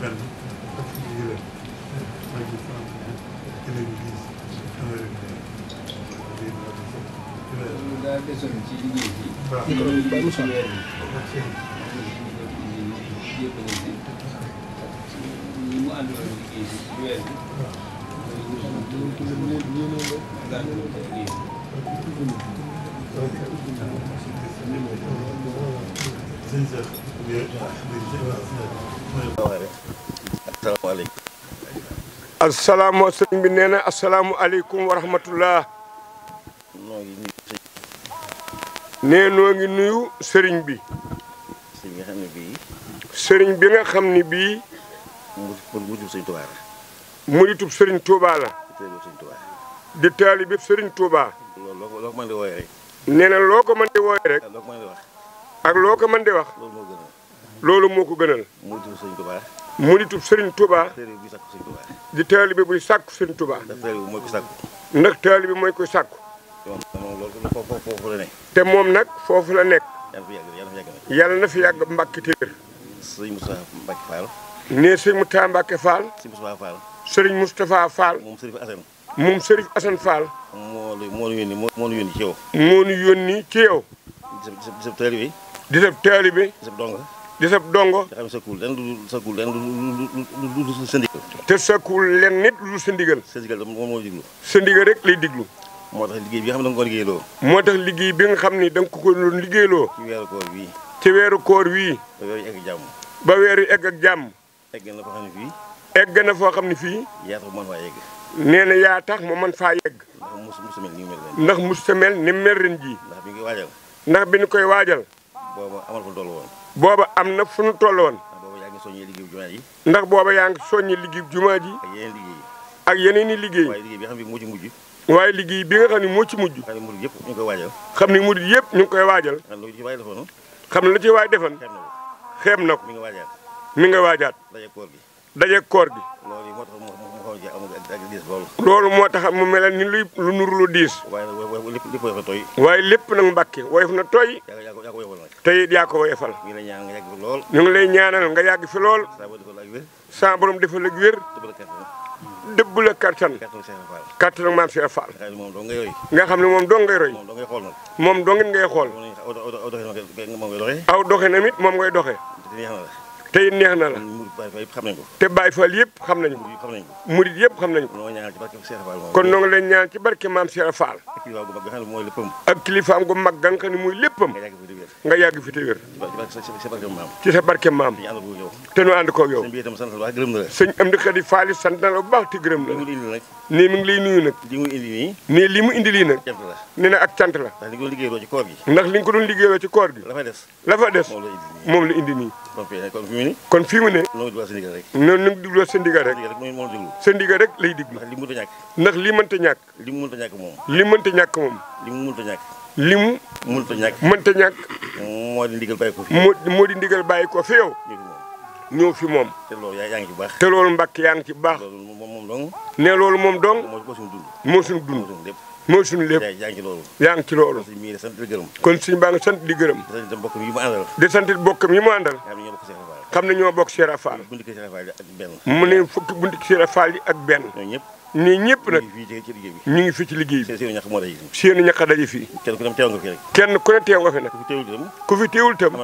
benn ak yële maa ngi sant télévision daa desoon ci liggéey bi. waaw ci weer bi yëpp ñi mu àndoon liggéey bi ci weer bi. assalaamu sëriñ bi nee na asalaamualeykum wa rahmatullah. nee noo ngi nuyu sëriñ bi. sëriñ bi nga xam ne bii. muritub sëriñ Touba la. di taalibe sëriñ Touba. loo ko mën di wooyee rek. nee na loo ko mën di wooyee rek. ak loo ko mën di wax. loolu moo ko gënal. muritub sëriñ Touba. muritub sëriñ Touba. di taalibe buy sàkku sëriñ Touba. ndax taalibe mooy koy sàkku. te moom nag foofu la nekk. yàlla na fi yàgg Mbàkke téer. sëriñ Moustapha Mbacke Fall. nee sëriñ Moustapha Mbacke Fall. sëriñ Moustapha Fall. moom Sërif Assane. moom Sërif Assane Fall. moo nu yónni ci yow. moo nu yónni ci yow. di sab taalibe. di sab taalibe. di sab dongo. di sab dongo. nga xam ne sakkul lenn lu sa ndigal. te sakkul len nit lu sa ndigal. sa ndigal moom moo diglu. sa ndigal rek lay diglu. moo tax liggéey bi nga xam ne da nga ko liggéeyloo. moo tax liggéey bi nga xam ni da nga ko doon liggéeyloo. ci weeru koor wii. ci weeru koor wii. ba weeru egg jàmm. ba weeru egg ak jàmm. egg na foo xam ne fii. egg na foo xam ne fii. yaa tax mu mën faa yegg. nee na yaa tax mu mën faa yegg. ndax mus mel ni mu mel ren. ndax mus mel ni mel ren jii. ndax bi ñu koy waajal. ndax bi ñu koy waajal. booba amal fu mu toll woon. booba am na fu ñu toll woon. booba yaa ngi soññee liggéeyu jumaa ji. ndax booba yaa ngi soññi liggéey jumaa ji. ak yeneen liggéey. ak yeneen i liggéey. waaye liggéey bi nga xam ne moo ci mujj. waaye liggéey bi nga xam ne moo ci mujj. xam ne murid yëpp ñu ngi koy waajal. xam ne murid yëpp ñu ngi koy waajal. xam ne lu ci waay defoon. xam ne lu ci waay defoon. xeeb na ko. mi ngi waajaat. mi nga waajaat. daje koor gi. daje koor gi. loolu moo tax mu xaw a am diis lool. loolu moo tax mu mel ni lu nuru lu diis. waaye nag lépp woyof na tooy. waaye lépp nag Mbàkke woyof na tooy. yaa ko woyofal nag. te it yaa ko woyofal. ñu ngi lay ñaan nga yàgg fi lool. ñu ngi lay ñaanal nga yàgg fi lool. saa borom defal ak wér. sa borom defal ak wér. dëbb la kattan. kattan ak maam Cheikh Fall. nga xam ne moom dong ngay roy. moom dong ngay xool nag. moom dongit ngay xool. aw doxinam it moom ngay doxee. te it neex na la. te Baay Faal yëpp xam nañu ko. murit yëpp xam nañu ko. kon noo ngi leen ñaan ci barke maam Cheikh Fall. ak kilifaam gu mag ga nga xam ne muy léppam. nga yàgg fi te wér. ci sa barke maam. te nu ànd koog yow. sëñ Amdi Xadi Fall sant na la bu baax te gërëm la. nii mi ngi lay nuyu nag. nii li mu indi lii nag. nee na ak cant la. ndax li nga ko doon liggéeyoo ci koor gi. la fa des moom la indi nii. kon fii mu ne. noonu ñu ngi digloo sa ndigal rek. sa ndigal rek lay diglu. ndax lii mënta ñàkk. li mënta ñàkk moom. li mu mënta ñàkk. moo di ndigal bàyyi ko fi. moo di ndigal bàyyi ko fi yow. ñëw fi moom. te loolu yaa ngi ci baax. te loolu Mbàkke yaa ngi ci baax. ne loolu moom dong. moo suñu dund. mooy suñu lépp. yaa ngi ci loolu. kon suñu baa nga sant di gërëm. di sant bokkam yi mu àndal. xam ne ñoo bokk Cheikh Fall. mu ne fukki bunti Cheikh Fall yi ak benn. nii ñëpp nag ñu ngi fii ci liggéey bi. seenu ñax a daje fii. kenn ku ne teew nga fi nag. ku fi teewul tam.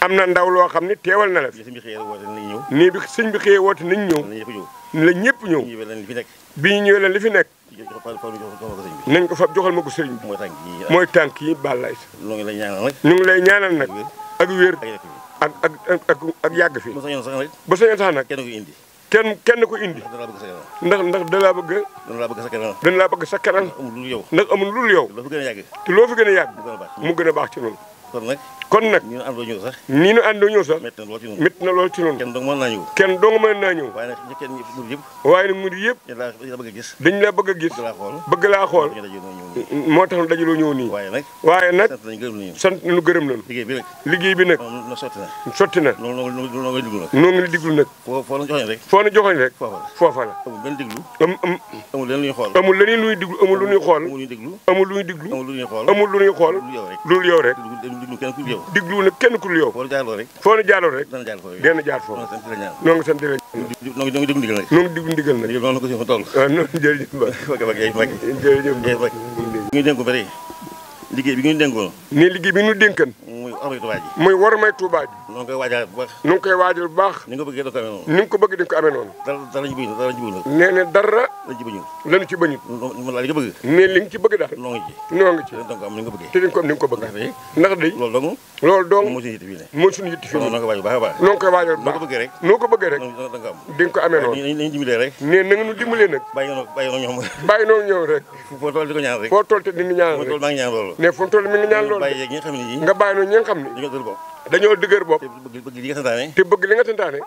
am na ndaw loo xam ne teewal na la fi. nii bi sëñ bi xëyee woote nañ ñëw. la ñëpp ñëw. bi ñu ñëwee leen li fi nekk. nañ ko fab joxal ma ko sëriñ bi. mooy tànk yi bàllaay sa. ñu ngi lay ñaanal nag. ak wér ak yàgg fi. ba sañoon sax nag. kenn ko indi. ndax da laa bëgg sa kanam. ndax amul lul yow. te loo fi gën a yàgg. mu gën a baax ci noonu. kon nag nii nu àndoo ñëw sax métti na lool ci noonu. kenn dong mën naa ñëw. waaye nag murid yëpp dañ la bëgg a gis. bëgg laa xool. moo tax dajaloo ñëw nii. waaye nag sant nañu gërëm nañu. liggéey bi nag sotti na. noo ngi diglu nag. foo na joxoñ rek. foofa la. amul leneen lu ñuy diglu amul lu ñuy xool. amul lu ñuy diglu amul lu ñuy xool. amul lu ñuy xool. loolu yow rek. diglu kenn ku yow. diglu nag kenn ku yow. foo jaarloo rek. foo nu jaarloo rek. dana jaar foofu. dana jaar foofu. noo ngi sant la. noo ngi déglu ndigal nag. noo ngi déglu ndigal nag. noonu ko si fa toll. waaw noonu jërëjëf Mbacke. jërëjëf Mbacke. ñu dénk ko ba tey liggéey bi ñu dénkoon. nii liggéey bi ñu dénkan. muy ormay Tuubaa ji. muy warmay Tuubaa ji. noo ngi koy waajal bu baax. nu ngi koy waajal bu baax. ni nga ko bëggee da ko amee noonu. ni nga ko bëgg di nga ko amee noonu. dara jibuñu dara jibuñu. nee na dara. lañ ci bañu. lañu ci bañu. man daal li nga bëgg. nee li nga ci bëgg daal. noo ngi ci. noo ngi ci. donc am ni nga bëggee. te di nga ko am ni nga ko bëgg. ndax day. loolu dong. loolu dong moo suñu yitte fii ne. moo suñu yitte fii ne. noo ko waaj bu baax a baax. noo ngi koy waajal bu baax. noo ko bëggee rek. noo ko bëggee rek. da nga am. di nga ko amee noonu. nañ dimbalee rek. nee na nga nu dimbalee nag. bàyyi noo ñoom. bàyyi noo ñëw rek. foo toll di ko ñaan rek. foo toll te di ñaan rek. foo toll maa ngi ñaan loolu. ne foo toll mi ngi ñaan loolu. bàyyi yeeg ñi nga xam ne nii. nga bàyyi noonu ñi nga xam ne. dañoo dëgër bopp. dañoo dëgër bopp. te bëgg li nga santaane. te bëgg li nga santaane.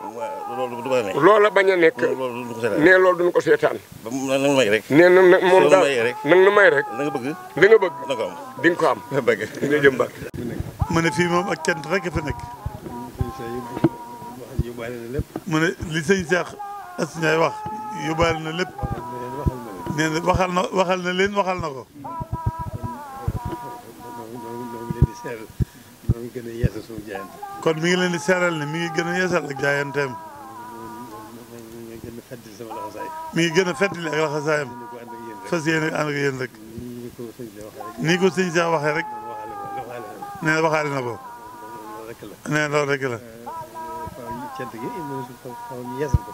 loolu du ba nekk. loola bañ a nekk. loolu du ko seetaan. nee loolu duñu ko seetaan. ba mu nag may rek. nee na nag moom daal rek. nag na may rek. la nga bëgg. li nga bëgg. da nga ko am. di nga ko am. bëgg. jërëjëf Mbacke. mu ne fii moom ak cant rek fi nekk. mu ne li sëñ Cheikh Astou Ndiaye wax yóbbaale na lépp. nee na waxal na leen waxal na ko. kon mi ngi leen di seeral ne mi ngi gën a yeesal ak jaayanteem. mi ngi gën a feddali ak laxasaayam. fas yéene ànd ak yéen rek. nii ko sëñ Cheikh waxee rek. nee na waxaale na ko. nee na loolu rek la.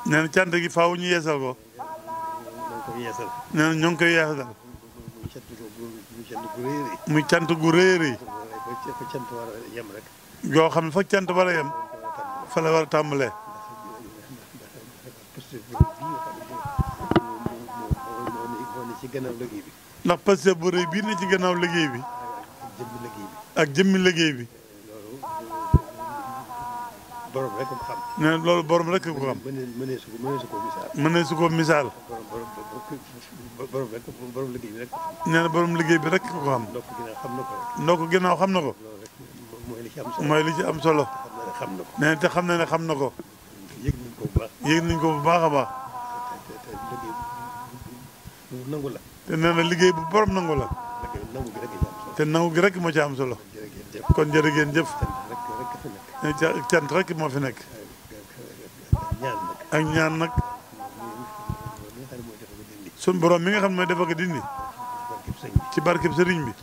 nee na cant gi faaw ñu yeesal ko. nee na ñoo ngi koy yeesal. muy cant gu rëy a rëy. yoo xam ne fa cant war a yem. fa la war a tàmbalee. ndax parce que bu rëy bii ne ci gannaaw liggéey bi. ak jëmmi liggéey bi. nee na loolu borom rek ko xam. mënee su ko misaal. nee na borom liggéey bi rek ko xam. ndoo ko ginnaaw xam na ko. mooy li ci am solo. nee na te xam na ne xam na ko. yëg nañ ko bu baax a baax. te nee na liggéey bu borom nangu la. te nangu gi rek moo ci am solo. kon jërë ngeen jëf. cant rek moo fi nekk. ak ñaan nag. sun borom mi nga xam ne mooy dafa ko dindi. ci barkeb sëriñ bi.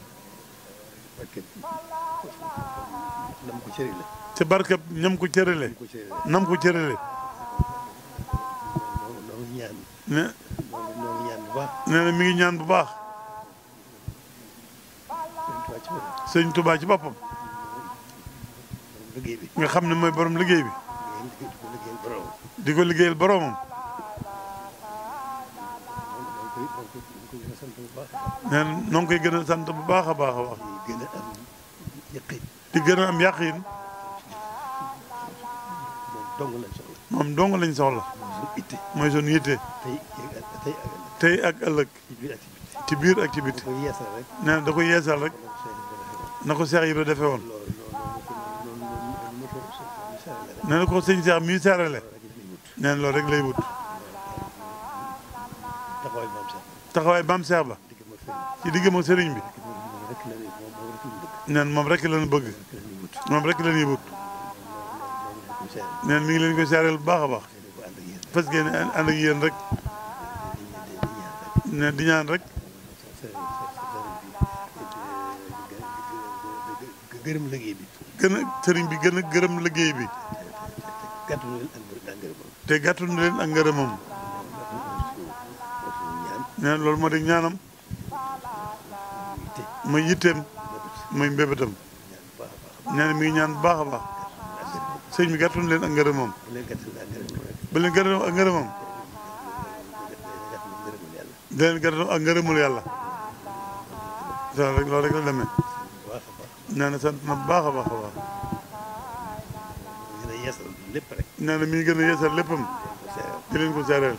ci barkeb ñam ko cërale. nam ko cërale. nee na mi ngi ñaan bu baax. sëñ Touba ci boppam. nga xam ne mooy borom liggéey bi. di ko liggéeyal boromam. nee na noo ngi koy gën a sant bu baax a baax a baax. di gën a am yàqiin. moom dong lañ soxla. mooy sunu yitte. tey ak ëllëg. ci biir ak ci biti. nee na da ko yeesal rek. na ko Cheikh Ibra defee woon. nee na ko sëñ Cheikh mii seerale. nee na loolu rek lay wut. taxawaay maam Cheikh ba. ci diggam ak sëriñ bi. nee na moom rek la ñu bëgg. moom rek la ñuy wut. nee na mi ngi leen koy seereel bu baax a baax. parce que ànd ak yéen rek. nee na di ñaan rek. gërëm liggéey bi. gën a sëriñ bi gën a gërëm liggéey bi. te gàttu na leen ak ngërëmam. nee na loolu moo di ñaanam. muy yitteem. muy mbébétam. nee na mi ngi ñaan bu baax a baax. sëriñ bi gàttu na leen ak ngërëmam. ba leen gërëm ak ngërëmam. da leen gàttu ak ngërëmul yàlla. loolu rek la demee. nee na sant na bu baax a baax a baax. nee na mi ngi gën a yeesal léppam. di leen ko seereel.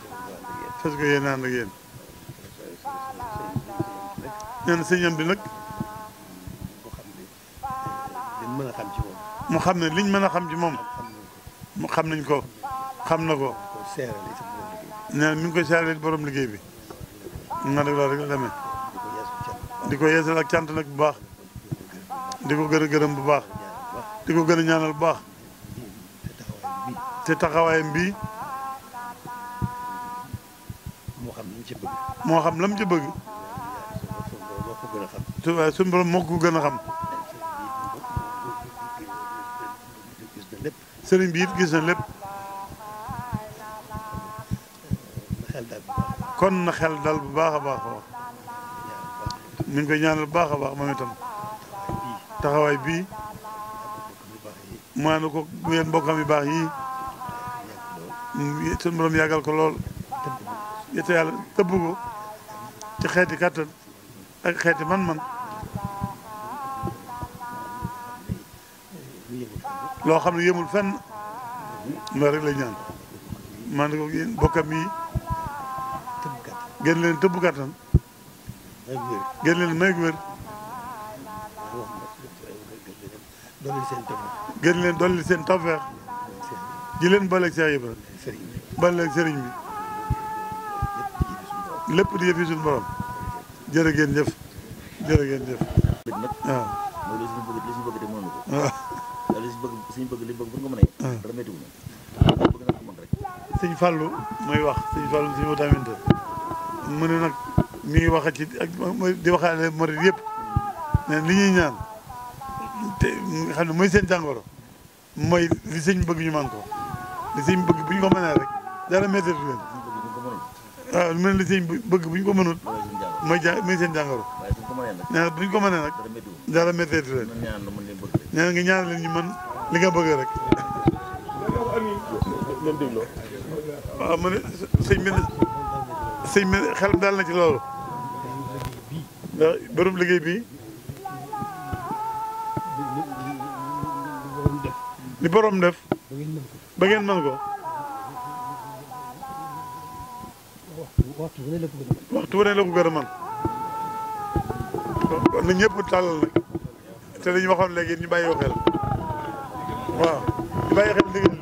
fas ko yéen ànd ak yéen. nee na sëñam bi nag. mu xam ne liñ mën a xam ci moom. mu xam nañ ko. xam na ko. nee na mi ngi koy seereel borom liggéey bi. nga nag loolu rek la demee. di ko yeesal ak cant nag bu baax. di ko gën a gërëm bu baax di ko gën a ñaanal bu baax te taxawaayam bii moo xam lam ci bëgg waaye suñu borom moo ko gën a xam sëriñ bi it gis na lépp kon na xel dal bu baax a baax a baax mi ngi koy ñaanal bu baax a baax moom itam taxawaay bii maanaam ko yéen mbokkam yu baax yii suñu borom yàggal ko lool yete yàlla tëbb ko ci xeeti kàttan ak xeeti man-man loo xam ne yemul fenn loolu rek lay ñaan man ko yéen mbokkam yi gën leen tëbb kàttan gën leen may wér gën leen dolli seen tawfeex ji leen booleeg Cheikh Ibra booleeg sëriñ bi lépp di yëfi suñu borom jërë ngeen jëf jërë ngeen jëf waaw mooy li suñu bëgg te mënuñu ko waaw li suñu bëgg li bëgg bu nga mën a dara méttiwu na bëgg na ko mën rek sëñ Fallou mooy wax sëñ Fallou suñu wataaminte mu ne nag mi ngi wax ci ak di waxaale murid yëpp ne li ñuy ñaan te nga xam ne mooy seen jàngoro mooy li sëñ bëgg ñu man ko li sëñ bëgg bu ñu ko mënee rek dara méttitu leen waaw lu mel li sëñ bëgg bu ñu ko mënul mooy seen jàngoro nee na bu ñu ko mënee nag dara méttitu leen nee na nga ñaan leen ñu mën li nga bëgg rek waaw mu ne sëñ bi xel daal na ci loolu ndax borom liggéey bi li borom def ba ngeen mën ko waxtu wu ne la ko gën a mën kon na ñëpp tàllal nag te li ñu waxoon léegi ñu bàyyi ko xel waaw ñu bàyyi xel ndigal